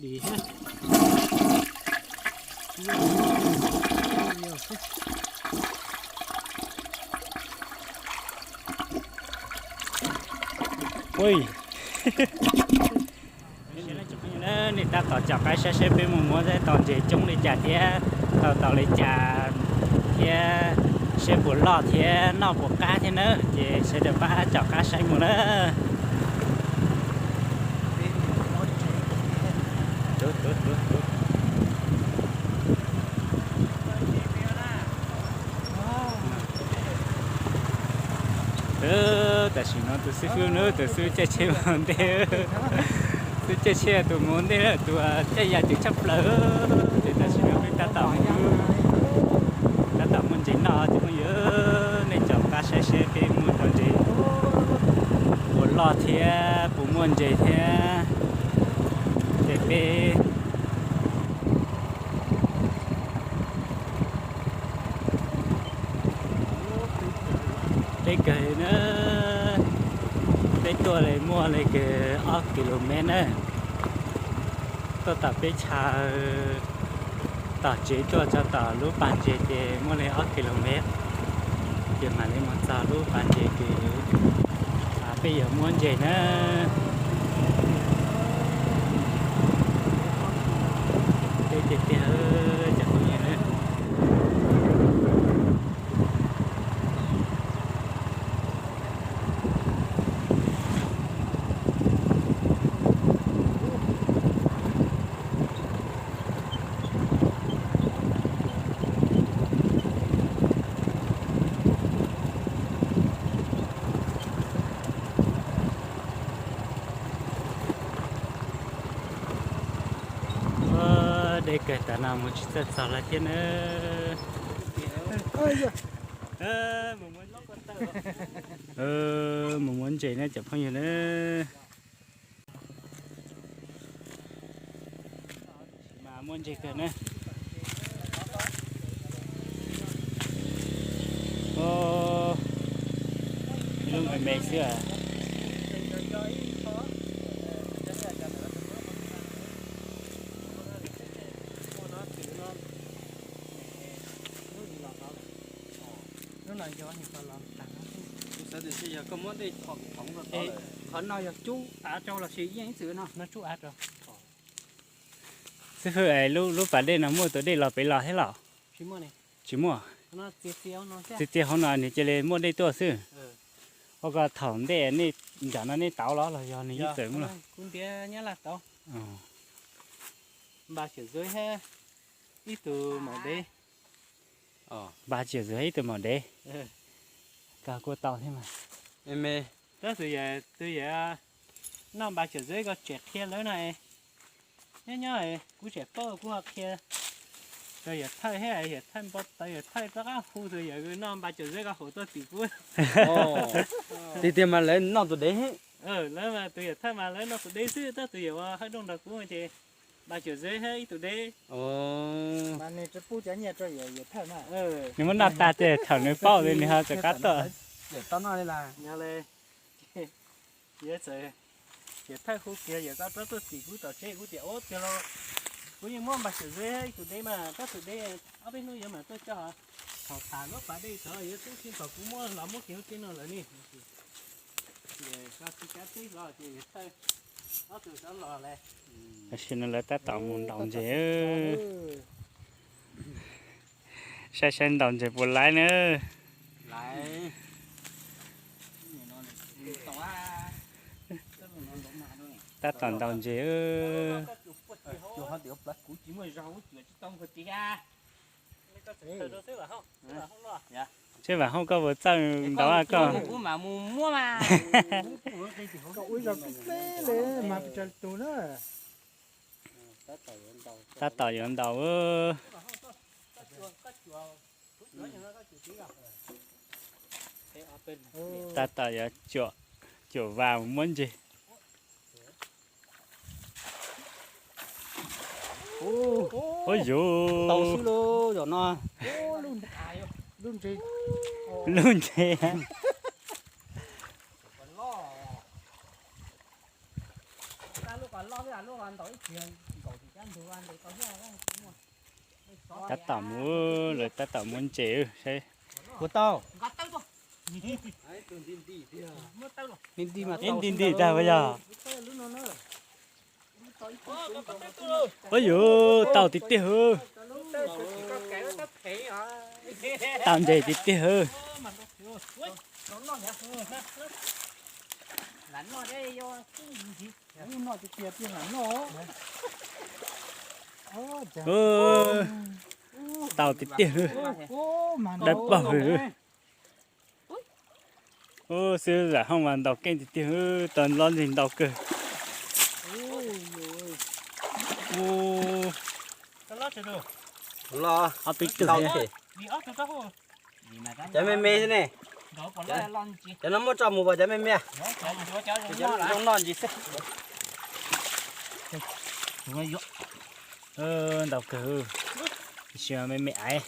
Dim. Ui. Nej tab tom caum qab saib seb peb mus muab tau ntses coob li cas thiab tau tau li cas thiab seb puas loj thiab noj puas qab thiab na, ces sawv daws pab caum qab saib mus na. Tam sim no tus xib fwb na, tus xib fwb caij tsheb mus ua ntej, xib fwb caij tsheb tus mus ua ntej, tus caij ya ceev tshaj plaws. Ces tam sim no peb tab tom mus, tab tom muaj ntses noj cov phooj ywg, nej caum qab saib seb peb muaj tau ntses puas loj thiab puas muaj ntses thiab. Ces peb deb kawg na, peb tuaj li muaj li kawg ob kis lus mev na, tuaj tom peb chaw, tom tsev tuaj txog tom lub pas ntses ces muaj li ob kis lus mev, ces mam li mus txog lub pas ntses ces peb yuav muab ntses na. Deb tiag tiag cov phooj ywg na. Deb kawg tas no mus tsis txawj txog lawm thiab na. Mus muab ntses na cov phooj ywg na. Mas muaj ntses kawg na. Lub me me xwb. Lub no yog, yog koj muab dej thov, qhov no yog cub av rau los sis yeej ib txwm no? No cub av rau. Xib fwb, lub pas dej no muaj tus dej los pem los thiab los? Tsis muaj. Txias txias hauv no nws cia li muaj dej tuaj xwb. Ua koj thaum ntej nej nram no nej tauv los los yog nws ib txwm muaj los? Kuv ntiav Nyab Laj tauv. Npa Tsiam Zuav thiab ib tug maum dev. Npa Tsiam Zuav ib tug maum dev. Koj kuj tau thiab mas. Tab sis yawm, tus yawm noj Npa Tsiam Zuav koj tseem qhia lawv no. Nyob nyob kuv tseem paub kuv ho qhia rau yawm thawj thiab, yawm thawj npau taws, yawm thawj rov qab hu tus yawm noj Npa Tsiam Zuav koj haum tuaj tim kuv. Tiag tiag mas lawv noj tus dev. Lawv mas tus yawm thawj mas lawv noj tus dev xwb, tab tus yawm uas hawj dooj nrog kuv ces Npa Tsiam Zuav thiab ib tug dev. Mas nws tsis pub cov nyiaj rau yawm thawj na. Nws muab noj tag ces thaum nws paub li nws ho txawm qab tuaj. Yawm txawm, yawm thawj hu kiag yawm koj rov tuaj tim kuv tom tsev, kuv tias ua tiag los kuv yeej muab Npa Tsiam Zuav ib tus dev mas, tab tus dev ob peb hnub yuav mam tuaj coj. Thaum tham lub pas dej tod yuav tub si thaum kuv muab los muab kiag lub teb no lawm ne. Koj tsis kav tsij los ces yawm thawj ob tug rov los lawm. Tam sim no lawv tab tom mus ntaus ntses. Saib saib ntaus ntses puas laiv na. Tab tom ntaus ntses. Seb Vam Hauj koj puas txawj ntaus koj? Tab tom yuav ntaus. Tab tom yuav cuam, cuam vas mus muab ntses. Ua yuv, tau xwb lauj, zaum no. Lub ntses. Lub ntses. Lub qos loj xwb, lub qos ntaus ib pliag nkaum Tab tom mus, lawv tab tom muab ntses saib. Puas tau? Ib nti nti tag puas yog? Ua yuv, tau tiag tiag hwb. Tau ntses tiag tiag hwb. Tau tiag tiag hwb. Dawb paug hwb. Ub, xib hwb Zam Hooj mas ntaus keej tiag tiag, tau lob ntseg ntau kawg. Ub, ob peb tug. Cov me me xwb ne. Cov no muab tso mus pas cov me me. Zoo noj ntsis xwb. Ntau kawg, tab sis me me aiv.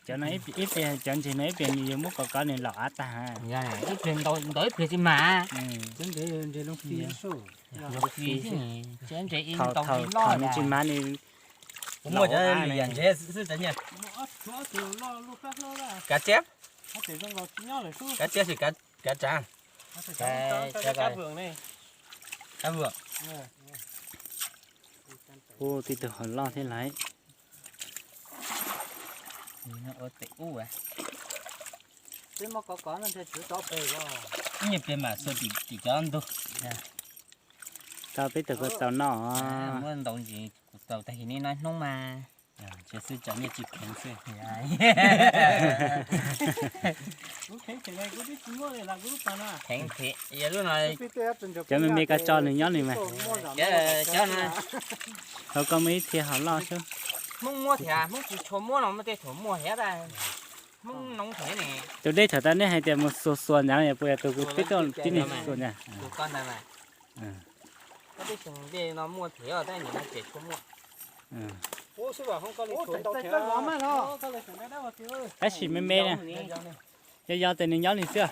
Cov no ib pliag, cov ntses no ib pliag nws yuav muab kov kov nws laum av tag. Ib pliag ntau ib pliag tsis mas. Thaum nws tsis mas nws muaj cov yam ntses xwb cov nyiaj. Kav txiab, kav txiab sis kav tsav. Ub, tib tug hov loj thiab lauj. Ib nyuag pliag mam xuas tim cov ntug. Tau peb tug ko tau noj. Muab ntaus ntsis kuv tau tag kis nej noj hnub mas. Tsis xwb cov nyiaj tsis kheev xwb. Kheev thiab, yog lub no. Cov me me ko tso nws nyob nws mas. Cov no. Thaum koj muaj ib txhia hov loj xwb. Hmoob muab thiab, Hmoob tsis tshua muab no muaj tej thaum muaj thiab tab. Hmoob noob thiab ne. Tus dej thaum ntawd nej hais tias mus xuas xuas ntawd, puas yog tus kuv twb tuaj tib neeg xuas ntawd? Tus ko ntawd mas. Koj twb xyoo dej no muaj thiab tab sis nim no tseem tshua muaj. Tab sis me me na. Yog yog ces nws nyob nws xwb.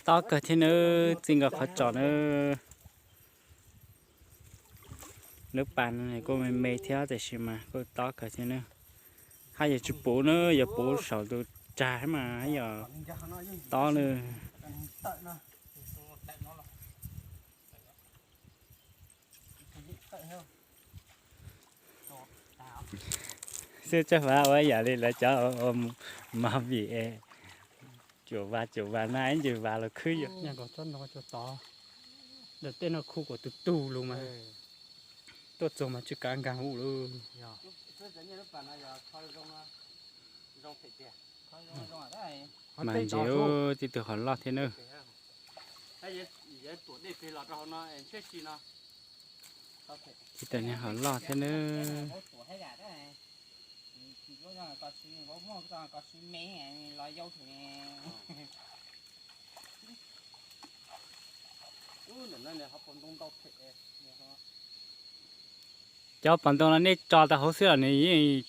Tob kawg thiab nawb, txij nkaus qhov tsom nawb. Lub pas no kuj me me thiab tiam sis mas kuj tob kawg thiab nawb. Haj yam tsis puv nawb, yog puv saum tus tsag mas yog tob nawb. Xwb tsob vas ua yam li lawv cov ua mov vim cuam vas cuam vas na ib ncws vas los khwb yom. Ntawm tej no khu kuam tus tug lus mas tuaj txog mas tsis kav nkaag hu lawm. Mas ntses, tib tug hov loj thiab nawb. Tib tug niag hov loj thiab nawb. Cov pom ntoo no nej tso tau hauv xwb los nws yeej,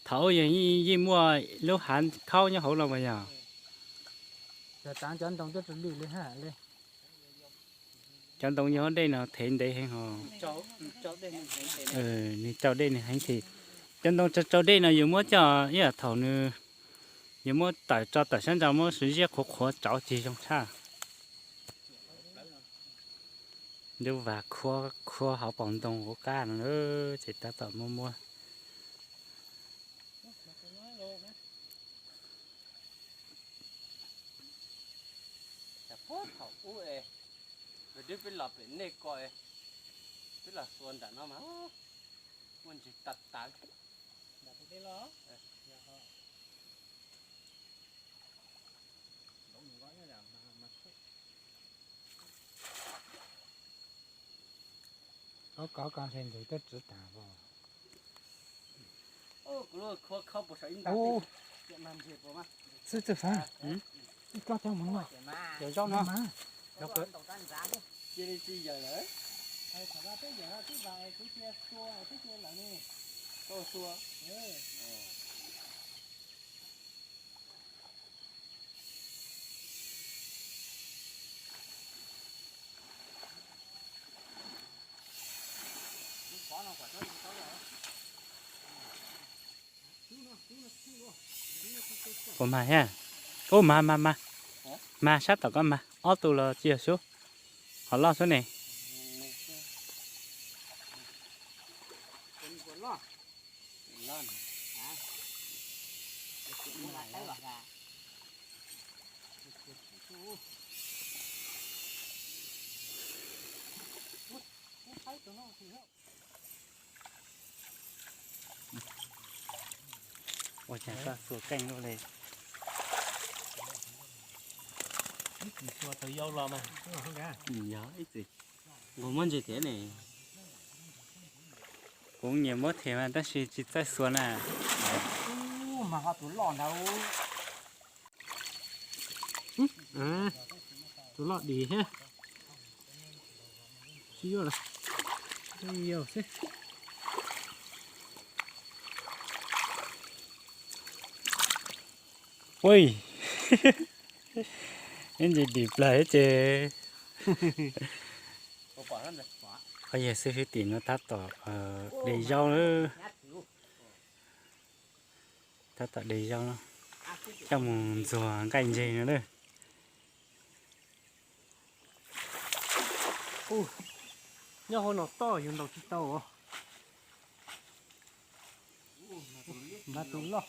thaum ub yeej muaj lub hav khaub nyob hauv no mas yog. Cov ntoo nyob hauv dej no thev ntev heev os. Nws tsau dej nws heev ces cov ntoo tsau tsau dej no yus muab coj ib yam thaum nws, yus muab tawm tso tawm sab nraud muab siv ziab qhuav qhuav tsau cig zoo tshaj. Ntuj vas khuab khuab hauv paus ntoo hauv qab no ces tab tom muab muab. Thaum ub es, twb peb los pem nej ko, peb los xuas nram no mas muaj ntses tas tas. Kov kov ko ntshe ntses twb txwv tas os. Xwb txwv fab, ib tsob cov mus noj, yog zaub no mas. Cia li tsis yawm lawm. Ua mas thiab. Ub, mas mas mas, mas sab tom koj mas, ob tug los tsis yog xub, qhov loj xwb ne. Ua cas koj xuas keej luaj li. Ib txwm xuas tau yau los mas. Yog ib txwm nqus muab ntsis thiab ne. Kuv nyiam muab thiab mas tab sis tsis txawj xuas na. Ub, mas ho tus loj ntawd. Tus loj dim thiab. Tsis yuav lawm. Yau xwb. Ui, ib ntsis dim plaws ces. Qhov yog xib fwb tim no tab tom de zaub lawm. Tab tom de zaub no, coj mus ntxuag nqaij ntseg no lawm. Nyob hauv no toj yus ntaus tsis tau os. Mas tus loj.